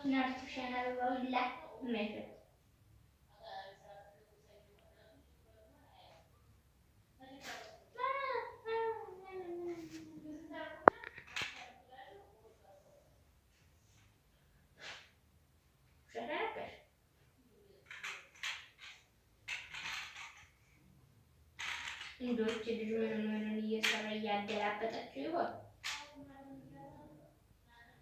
Artificial አበባ ሁላ የማይሸት። እንዶች ልጅ ምኑን ምኑን እየሰራ እያገላበጠችው ይሆን?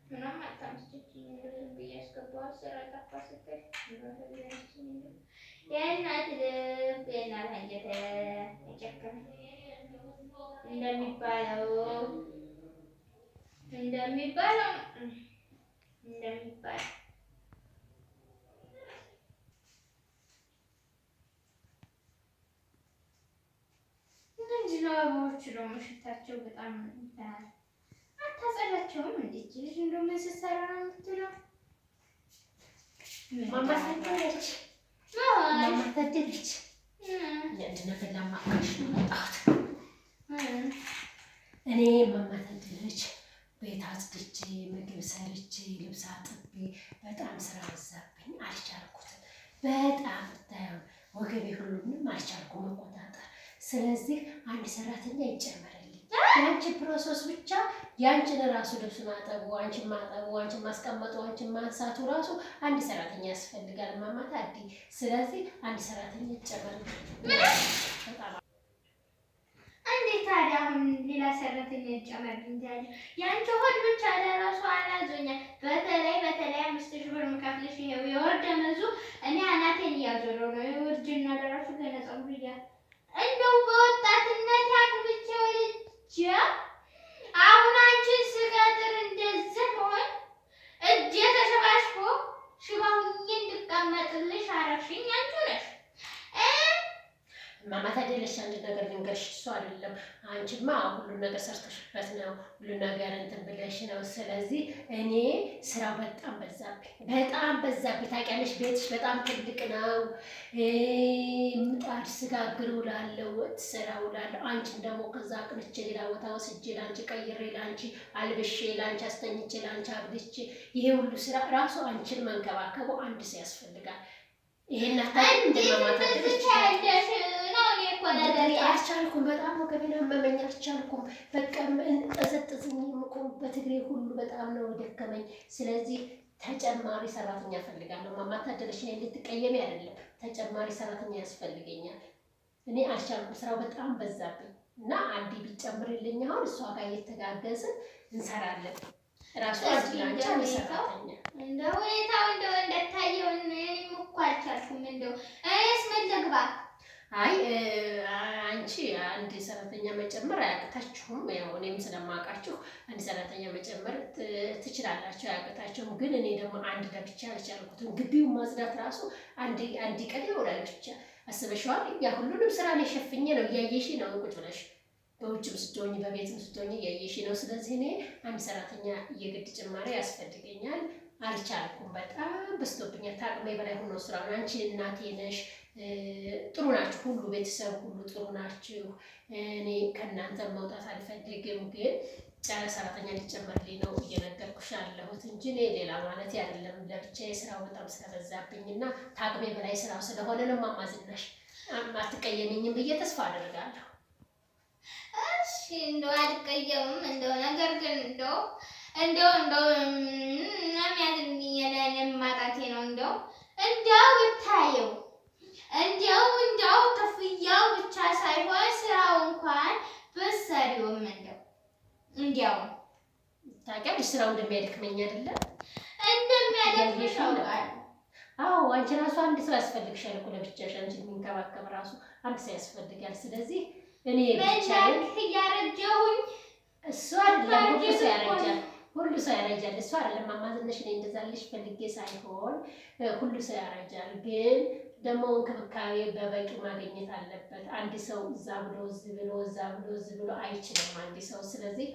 ምንም አታመስችኝ። እንደው ዝም ብዬ አስገባኋት። ስራ ጠፋ ስትል እንደው የእናት ልብ የእናት አንጀት አይጨክንም እንደሚባለው እንደሚባለው እንደሚባለው ምንድን ነው? አበቦቹ ደግሞ ሽታቸው በጣም ይላል። አታጸዳቸውም? እንዴት ልጅ እንደው ምን ስትሰራ ነው የምትለው? ማማ ታደለች፣ ማማ ታደለች። አንድ ነገር ላማክርሽ ነው የመጣሁት። እኔ ማማ ታደለች ቤት አጽድቼ ምግብ ሰርቼ ልብስ አጥቤ በጣም ስራ በዛብኝ፣ አልቻልኩትም። በጣም ብታየው ወገቤ ሁሉንም አልቻልኩም መቆጣጠር። ስለዚህ አንድ ሰራተኛ ይጨመርልኝ። የአንቺ process ብቻ የአንቺን ራሱ ልብስ ማጠቡ፣ አንቺን ማጠቡ፣ አንቺን ማስቀመጡ፣ አንቺን ማንሳቱ ራሱ አንድ ሰራተኛ ያስፈልጋል። ማማ ታዲ፣ ስለዚህ አንድ ሰራተኛ ይጨመርልኝ። በጣም እንዴት ታዲያ አሁን ሌላ ሰራተኛ ይጨመርልኝ ትያለሽ? የአንቺ ሆድ ብቻ ለራሱ አላዞኛል። በተለይ በተለይ 5,000 ብር የምከፍልሽ ይኸው የወር ደመዙ እኔ አናቴን እያዞረው ነው። የውርጅና ለራሱ ገና ፀጉር እያ እንደው በወጣትነት አግብቼ ወልጄ አሁን አንቺን ስቀጥር እንደዚህ መሆን እጄ ተሸባሽቦ ሽባ ሁኜ እንድቀመጥልሽ አረግሽኝ። አንቺ ነሽ ማማ ታደለች፣ አንድ ነገር ልንገርሽ። እሱ አይደለም አንቺማ ሁሉን ነገር ሰርተሽበት ነው፣ ሁሉ ነገር እንትን ብለሽ ነው። ስለዚህ እኔ ስራው በጣም በዛብኝ፣ በጣም በዛብኝ። ታውቂያለሽ፣ ቤትሽ በጣም ትልቅ ነው። ምጣድ ስጋግር ውላለሁ፣ ወጥ ስራ ውላለሁ። አንቺን ደግሞ ከዛ አቅንቼ ሌላ ቦታ ወስጄ ለአንቺ ቀይሬ፣ ለአንቺ አልብሼ፣ ለአንቺ አስተኝቼ፣ ለአንቺ አብልቼ፣ ይሄ ሁሉ ስራ ራሱ አንቺን መንከባከቡ አንድ ሰው ያስፈልጋል። ይሄን አታውቂም እንደ እንዴት ማማ እንደዚህ ታደለች? ያለሽ ነው? እኔ እኮ ነገር አልቻልኩም። በጣም ወገቤን አመመኝ። አልቻልኩም። በቃ ጠዘጠዘኝ። የምቆምበት እግሬ ሁሉ በጣም ነው ደከመኝ። ስለዚህ ተጨማሪ ሰራተኛ እፈልጋለሁ። ማማ ታደለች፣ እኔ እንድትቀየሚ አይደለም፣ ተጨማሪ ሰራተኛ ያስፈልገኛል። እኔ አልቻልኩም። ስራው በጣም በዛብኝ እና አንዴ ቢጨምርልኝ አሁን እሷ ጋር እየተጋገዝን እንሰራለን። ራሱ አንቺ እስኪ ለአንቺ እንደ አንድ ሁኔታው ሰራተኛ እንደ ሁኔታው እንደው እንደታየው እኔም እኮ አልቻልኩም። እንደው እኔስ ምን ልግባ? አይ አንቺ አንድ ሰራተኛ መጨመር አያቅታችሁም። ያው እኔም ስለማውቃችሁ አንድ ሰራተኛ መጨመር ትችላላችሁ፣ አያቅታችሁም። ግን እኔ ደግሞ አንድ ለብቻ አልቻልኩትም። ግቢውን ማጽዳት ራሱ አንድ አንድ ቀን ይሆናል ብቻ አስበሽዋል። ያ ሁሉንም ስራ እኔ ሸፍኜ ነው፣ እያየሽ ነው ቁጭ ብለሽ በውጭም ስትሆኝ በቤትም ስትሆኝ እያየሽ ነው። ስለዚህ እኔ አንድ ሰራተኛ የግድ ጭማሪ ያስፈልገኛል። አልቻልኩም። በጣም በዝቶብኛል። ከአቅሜ በላይ ሆኖ ስራውን። አንቺ እናቴ ነሽ፣ ጥሩ ናችሁ፣ ሁሉ ቤተሰብ ሁሉ ጥሩ ናችሁ። እኔ ከእናንተ መውጣት አልፈልግም፣ ግን ሰራተኛ እንዲጨመርልኝ ነው እየነገርኩሽ ያለሁት እንጂ እኔ ሌላ ማለት አይደለም። ለብቻዬ ስራው በጣም ስለበዛብኝ እና ከአቅሜ በላይ ስራው ስለሆነ ነው። እማማ ዝናሽ አትቀየሚኝም ብዬ ተስፋ አደርጋለሁ። እሺ እንደው አልቀየምም። እንደው ነገር ግን እንደው እንደው እንደው የሚያዝንኝ ማጣቴ ነው። እንደው እንደው ብታየው እንደው እንደው ክፍያው ብቻ ሳይሆን ስራው እንኳን ብትሰሪውም እንደው እንዲያው ታውቂያለሽ ስራው እንደሚያደክመኝ አይደለም? እንደሚያደክምሽ አውቃለሁ። አዎ አንቺ ራሱ አንድ ሰው ያስፈልግሻል እኮ ለብቻሽ፣ አንቺን የሚንከባከብ ራሱ አንድ ሰው ያስፈልጋል። ስለዚህ እኔ ብቻዬን በላክ እያረጀሁኝ እሱ አይደለም ሁሉ ማርጀት ሰው እኮ ያረጃል፣ ነው። ሁሉ ሰው ያረጃል። እሱ አይደለም እማማ ዝናሽ፣ እኔ እንደዛ ልልሽ ፈልጌ ሳይሆን ሁሉ ሰው ያረጃል። ግን ደግሞ እንክብካቤ በበቂ ማግኘት አለበት። አንድ ሰው እዛ ብሎ እዚህ ብሎ እዛ ብሎ እዚህ ብሎ አይችልም አንድ ሰው። ስለዚህ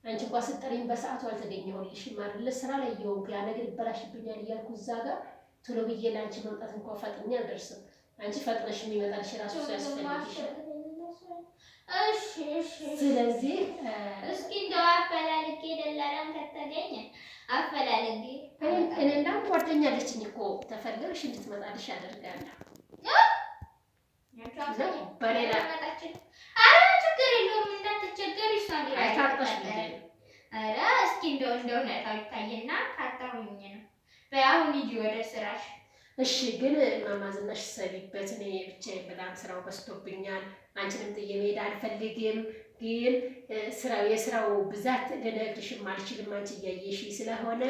አንቺ እንኳ ስትጠሪኝ በሰዓቱ አልተገኘሁልሽም አይደለ? ስራ ላይ እየሆንኩ ያ ነገር ይበላሽብኛል እያልኩ እዛ ጋር ቶሎ ብዬ ለአንቺ መምጣት እንኳ ፈጥኜ አልደርስም። አንቺ ፈጥነሽ የሚመጣልሽ ራሱ ሰው ያስፈልግሻል። እሺ እሺ ስለዚህ እስኪ እንደው አፈላልጌ ደላላም ከተገኘ አፈላልጌ እኔ እንዳውም ወደ ጓደኛ አለችኝ እኮ ተፈለግሽ እንድትመጣልሽ አደርጋለሁ። በሌላ ኧረ ችግር የለውም እንዳትቸገሪ። እሷን ሌላ አይታጣሽ ትቀጠር። ብዬ ነው። ኧረ እስኪ እንደው እንደው ሁኔታው ይታይና ካጣሁኝ ነው። በይ አሁን ሂጂ ወደ ስራሽ። እሺ ግን እማማ ዝናሽ ሰቢበት። እኔ ብቻዬን በጣም ስራው በዝቶብኛል። አንቺንም ጥዬ መሄድ አልፈልግም። ግን ስራው የስራው ብዛት ልነግርሽም አልችልም። አንቺ እያየሽ ስለሆነ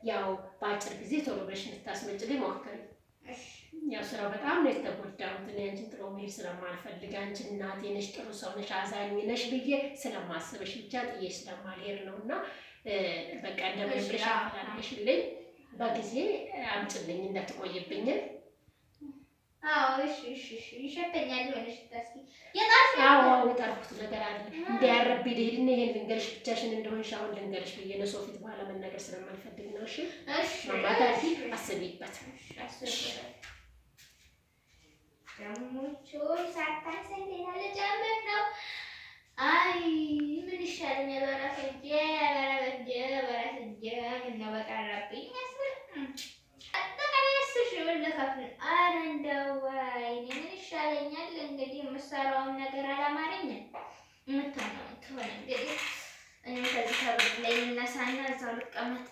ያው በአጭር ጊዜ ቶሎ ብለሽ እንድታስመጭልኝ ሞክሪ። እሺ ያው ስራው በጣም ነው የተጎዳሁት። እኔ አንቺን ጥሎ መሄድ ስለማልፈልግ አንቺ እናቴ ነሽ፣ ጥሩ ሰው ነሽ፣ አዛኝ ነሽ ብዬ ስለማስብሽ ብቻ ጥዬሽ ስለማልሄድ ነው እና በቃ እንደምን እሺ፣ ብለሽ አዎ። አፈላልገሽልኝ በጊዜ አምጭልኝ እንዳትቆይብኝ። አዎ እሺ እሺ እሺ ይሸተኛል የሆነ ሽታ። እስኪ የጣልሽው አዎ አዎ፣ የጣልኩት ነገር አለ እንዳያረብኝ ልሄድና ይሄን ልንገርሽ፣ ብቻሽን እንደሆንሽ አሁን ልንገርሽ ብዬ ነው። ሰው ፊት በኋላ መናገር ስለማልፈልግ ነው። እሺ እሺ ማማታቲ አስቢበት። እሺ አስብበት። ደግሞ ሳታንሰኝ ሌላ ልጨምር ነው። አይ ምን ይሻለኛል? በራሴ እጄ በራሴ እጄ በራሴ እጄ ምነው በቀረብኝ። አጠቃላይ 10,000 ብር ልከፍል። ኧረ እንደው ወይኔ ምን ይሻለኛል? እንግዲህ የምሰራውን ነገር አላማረኝም። የምትሆነውን ትሆን እንግዲህ። እኔም ከዚህ ከብር ላይ ልነሳና እዛው ልቀመጥ።